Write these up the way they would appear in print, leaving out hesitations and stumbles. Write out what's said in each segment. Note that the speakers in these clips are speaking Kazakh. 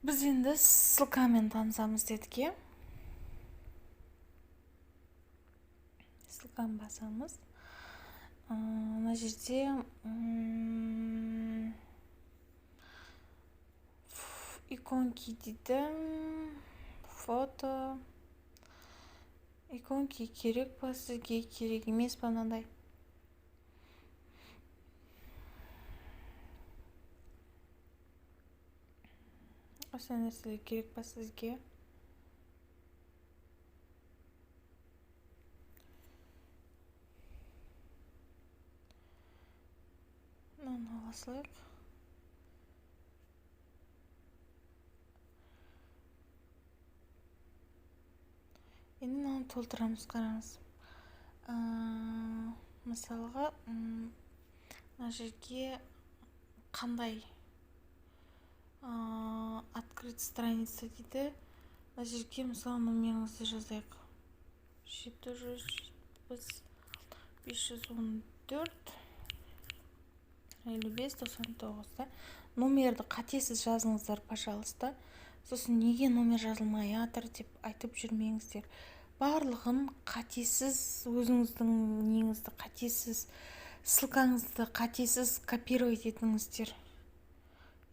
Біз енді ссылкамен танысамыз дедік, иә. Ссылканы басамыз. Мына жерде иконки дейді, фото. Иконки керек па сізге, керек емес па мынандай? Осындай нәрселер керек па сізге? Мынаны ала салайық. Енді мынаны толтырамыз, қараңыз. Мысалға, мына жерге қандай, открыть страница дейді. Мына жерге мысалы номеріңізді жазайық. 770 514 55 99, да? Номерді қатесіз жазыңыздар, пожалуйста. Сосын неге номер жазылмай жатыр деп айтып жүрмеңіздер. Барлығын қатесіз, өзіңіздің неңізді қатесіз, ссылкаңызды қатесіз копировать етіңіздер.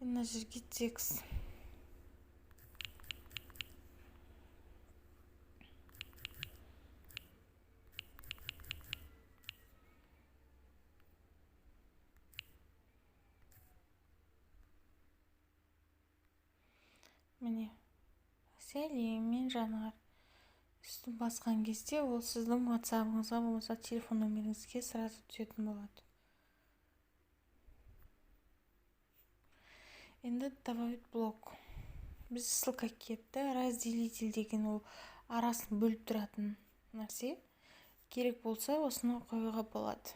Мына жерге текст. Міне, сәлем, мен Жанар. Үстін басқан кезде ол сіздің WhatsApp-ыңызға болмаса телефон номеріңізге сразу түсетін болады. Енді добавить блок. Біз ссылка кетті. Разделитель деген ол арасын бөліп тұратын нәрсе. Керек болса, осыны қоюға болады.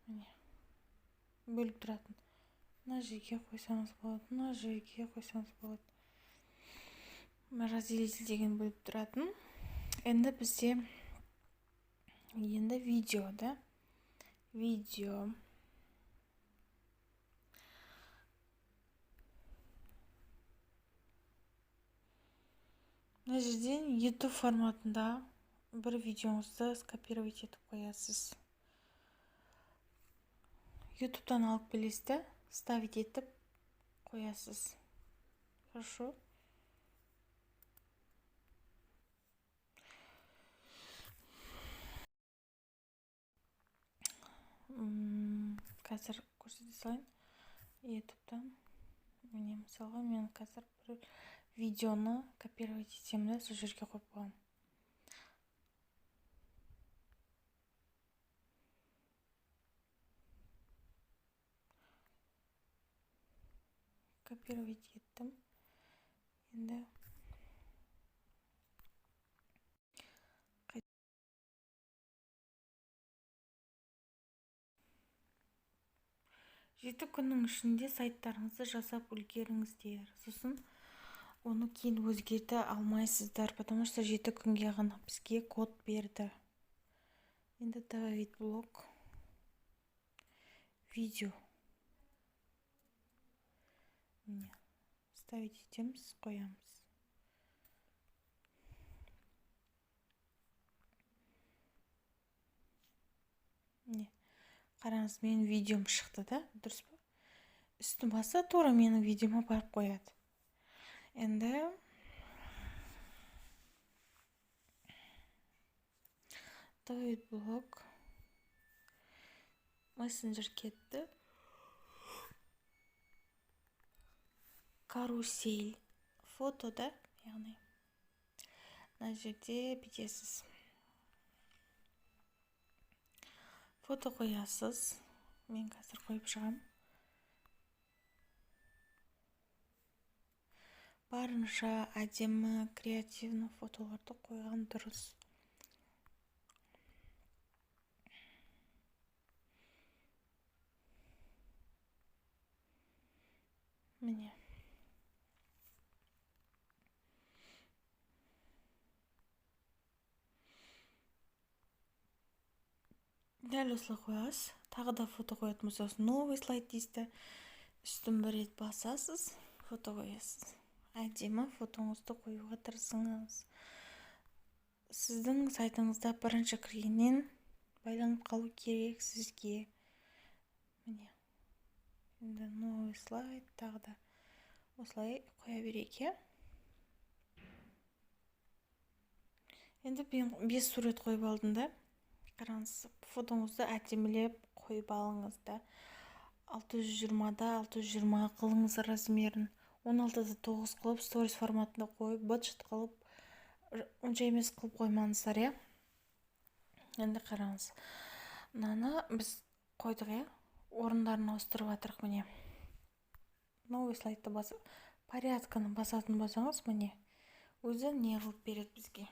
Міне, бөліп тұратын. Мына жерге қойсаңыз болады, мына жерге қойсаңыз болады. Разделитель деген бөліп тұратын. Енді бізде енді видео, да? Видео. Мына жерден YouTube форматында бір видеоңызды скопировать етіп қоясыз. YouTube'дан алып келесіз да, ставить етіп қоясыз. Хорошо. Қазір көрсете салайын. YouTube'дан. Міне, мысалға, мен қазір бір видеоны копировать етемін да, сол жерге қойып қоямын. Копировать еттім. Енді 7 күннің ішінде сайттарыңызды жасап үлгеріңіздер. Сосын оны кейін өзгерте алмайсыздар, потому что 7 күнге ғана бізге код берді. Енді добавить блок видео. Міне, ставить етеміз, қоямыз. Міне, қараңыз, менің видеом шықты да, дұрыс па? Үстін басса, тура менің видеома барып қояды. Енді добавить блок, мессенджер кетті, карусель, фото да, яғни мына жерде бүйтесіз, фото қоясыз. Мен қазір қойып шығамын. Барынша әдемі, креативный фотоларды қойған дұрыс. Міне. Дәл осылай қоясыз. Тағы да фото қоятын болсаңыз, новый слайд дейсіз. Үстін бір рет басасыз, Фото қоясыз. Әдемі фотоңызды қоюға тырысыңыз. Сіздің сайтыңызда бірінші кіргеннен байланып қалу керек сізге. Міне. Енді новый слайд тағы да осылай қоя берейік, иә? Енді мен 5 сурет қойып алдым да. Қараңыз, фотоңызды әдемілеп қойып алыңыз да. 620-да 620 қылыңыз размерін. 16-да 9 қылып, сторис форматында қойып, быт-шыт қылып, онша емес қылып қоймаңыздар, иә? Енді қараңыз. Мынаны біз қойдық, иә? Орындарын ауыстырып жатырық, міне. Новый слайдты басып, порядканы басатын болсаңыз, міне, өзі не қылып береді бізге.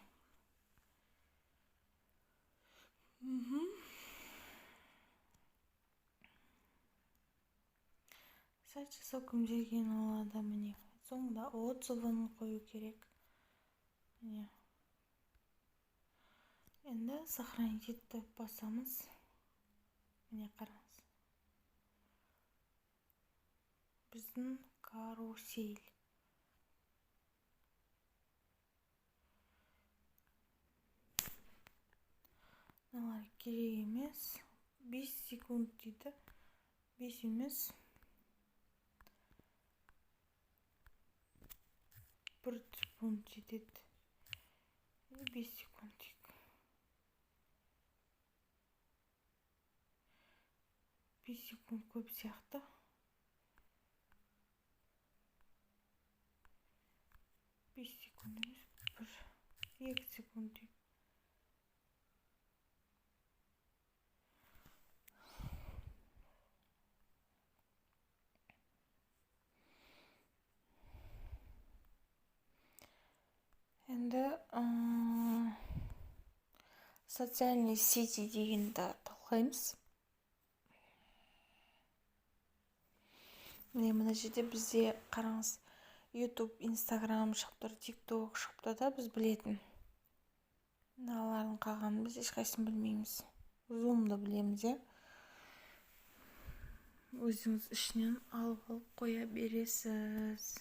Сайт жасау кімдерге алады, міне. Соңында отзывын қою керек. Міне. Енді сохранить етіп басамыз. Міне, қараңыз. Біздің карусель. Мыналар керек емес. 5 секунд дейді. 5 емес. 1 секунд жетеді. 5 секунд дейік. 5 секунд көп сияқты. 5 секунд емес, 1-2 секунд дейік. Енді социальные сети дегенді талқылаймыз. Міне, мына жерде бізде қараңыз, YouTube, Instagram шығып тұр, TikTok шығып тұр да, біз білетін. Мыналардың қалғанын біз ешқайсысын білмейміз. Zoom-ды білеміз, иә? Өзіңіз ішінен алып алып қоя бересіз.